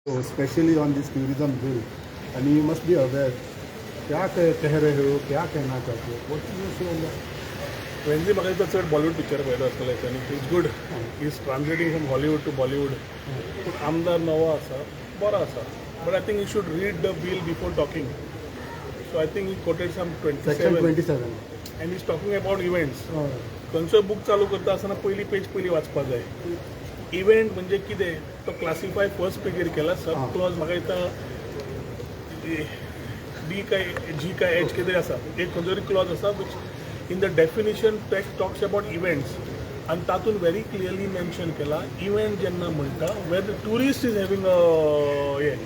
So specially on this tourism bill, and you must be aware, क्या कह कह रहे हो, क्या कहना चाहते हो? What is your say on that? Venzy म्हाका दिसता चड बॉलिवूड पिक्चर पळयता आसतले आनी it's good, is translating from Hollywood to Bollywood. पूण आमदार नवो आसा, बरो आसा, but I think you should read the bill before talking. So I think he quoted some twenty Section seven 27. And is talking about events. खंयचोय book चालू करता आसतना पयली पेज पयली वाचपाक जाय. इव्हेंट म्हणजे कितें तो क्लासिफाय फर्स्ट पेजीर केला. सब क्लॉज म्हाका दिसता डी काय जी काय एच कितें तरी आसा, एक खंयचो तरी क्लॉज आसा which in the definition talks about events आनी तातूंत व्हेरी क्लियरली मेन्शन केला, इव्हेंट जेन्ना म्हणटा where the tourist is having a हें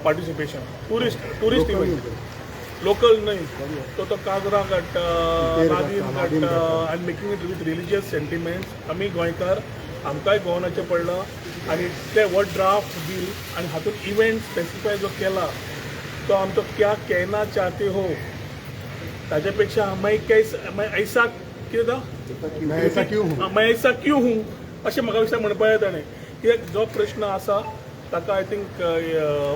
पार्टिसिपेशन, टुरिस्ट इव्हेंट, लोकल न्हय. तो तो काजरां काडटा, तेर नादीन काडटा, नादीन काडटा काडटा. आनी making it with religious sentiments. आमी गोंयकार, आमकांय गोवनाचें पडलां आनी ते हो ड्राफ्ट बील आनी हातूंत इव्हेंट स्पेसिफाय जो केला तो आमचो क्या कहना चाहते हो, ताजे पेक्षा मैं कैसा, मैं ऐसा कितें तो मैं ऐसा क्यों हूँ? मैं ऐसा क्यों हूँ अशें म्हाका दिसता म्हणपा जाय ताणें. कित्याक जो प्रश्न आसा ताका I think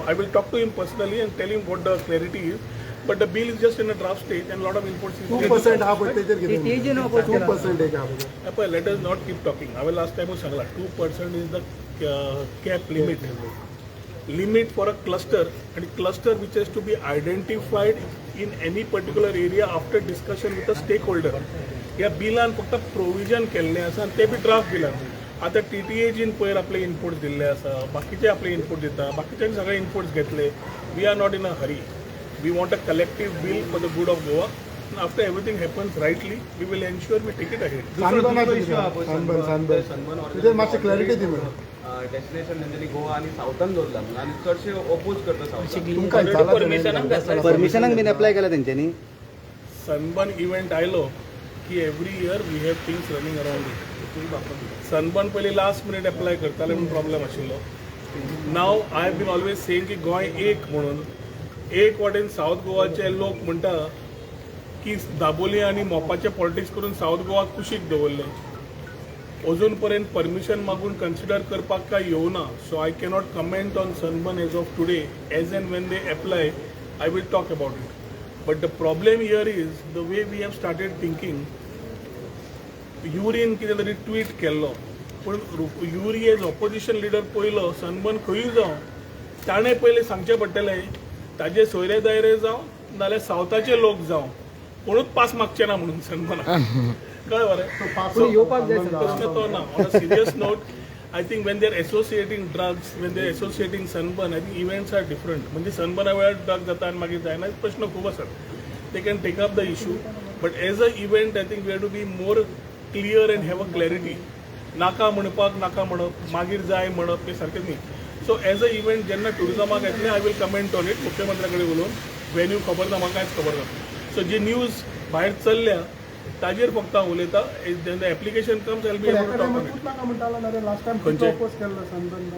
I will talk to him personally and tell him what the clarity is, but the bill is just in a draft stage and lot of inputs. 2% हा पळय, तेजेर कितें? तेजेर oppose केला. 2% एक हा पळय. पळय, let us not keep talking. हांवें लास्ट टायमूच सांगला, 2% is the cap limit for a cluster and cluster which has to be identified in any particular area after discussion with a stakeholder. ह्या बिलान फक्त प्रोविजन केल्लें आसा आनी ते बी ड्राफ्ट बिलान. आतां टीटीएजीन पयर आपले इनपुट्स दिल्ले आसा, बाकीचे आपले इनपूट दिता, बाकीच्यांनी सगळे इनपुट्स घेतले. We are not in a hurry. We want a collective bill for the good of Goa. After everything happens rightly, we will ensure we take it ahead. Sunburn, sunburn, sunburn, तेजेर मातशी clarity दी मरे. Destination तेंच्यांनी गोवा आनी सावथान दवरला म्हणून आनी चडशे oppose करता सावथान. तुमकां विचारलां. परमिशनाक बीन अप्लाय केला तेंच्यांनी? सनबर्न इव्हेंट आयलो की every year we have things running around it. Sunburn पयलीं लास्ट मिनीट एप्लाय करताले म्हणून प्रॉब्लेम आशिल्लो. Now I have been always saying की गोंय एक म्हणून एक वाटेन सावथ गोवाचे लोक म्हणटा की दाबोली आनी मोपाचे पॉलिटिक्स करून सावथ गोवा कुशीक दवरलें. अजून पर्यंत परमिशन मागून कन्सिडर करपाक काय येवना, so I cannot comment on sunburn as of today. As and when they apply, I will talk about it. But the problem here is the way we have started thinking. Urine कितें तरी tweet केल्लो, पूण Yuri as opposition leader पयलो sunburn खंयूय जावं, ताणें पयलें सांगचें पडटलें, ताजे सोयरे दायरे जावं नाल्यार सावथाचे लोक जावं, कोणूच पास मागचे ना म्हणून सनबर्नाक. कळ्ळें मरे? पूण येवपाक जाय. प्रश्न तो ना. On a serious note, I think when they are associating drugs, when they are associating sunburn, I think events are different. म्हणजे सनबर्ना वेळार ड्रग जाता आनी मागीर जायना, प्रश्न खूब आसात. They can take up the issue, but as a event, I think we have to be more clear and have a clarity. नाका म्हणपाक नाका म्हणप, मागीर जाय म्हणप, तें सारकें न्ही. सो एज अ इव्हेंट जेन्ना टुरिजमाक येतलें, I will comment on it. मुख्यमंत्र्या कडेन उलोवन व्हेन्यू खबर ना, म्हाका कांयच खबर ना. सो जी न्यूज भायर चल्ल्या ताजेर फक्त हांव उलयतां. जेन्ना application comes, I'll be able to talk on it. नाका म्हणटालो ना रे लास्ट टायम? खंयचे? अपोज केल्लो सनबर्न.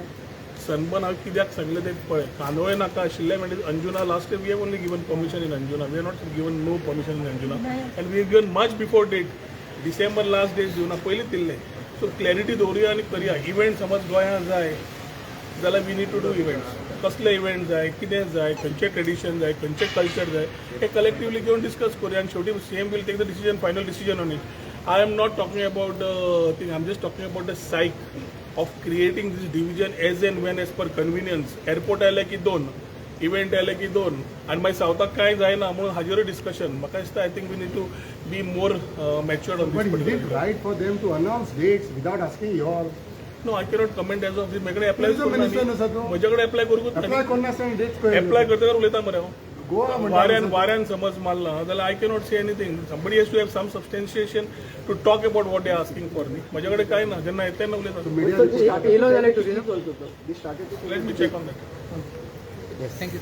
सनबर्न हांवें कित्याक सांगलें तें पळय. कांदोळे नाका आशिल्लें म्हणजे Anjuna last we have only given permission in Anjuna. We have not given no permission in Anjuna and we have given much before date. December last date दिवना, पयलींच दिल्लें. सो क्लॅरिटी दवरुया आनी करया. इव्हेंट समज गोंयांत जाय जाल्यार we need to do events. कसले इव्हेंट जाय, कितें जाय, खंयचें ट्रेडिशन जाय, खंयचें कल्चर जाय, हे कलेक्टिवली घेवन डिस्कस करुया आनी शेवटी CM will take the decision, final decision on it. I am not talking about the thing. I am just talking about the psyche of creating this division as and when as per convenience. Airport आयले की दोन, event आयले की दोन आनी मागीर सावथाक कांय जायना म्हणून हाजेरूय डिस्कशन. म्हाका दिसता I think we need to be more matured on But is this. It right for them to announce dates without asking you all? No, I cannot comment as of म्हजे कडेन अप्लाय. Tourism minister न्हू sir तूं? म्हजे कडेन apply करूंकूच. Apply करनासतना dates कळ्ळे? Apply करतकर उलयता मरे हांव. गोवा म्हणटा. वाऱ्यान वाऱ्यान समज मारला जाल्यार I cannot say anything. Somebody has to have some substantiation to talk about what they asking for न्ही. म्हजे कडेन कांय ना. जेन्ना येता तेन्ना उलयता. मीडिया येयलो जाल्यार tourism Let me check on that. Thank you.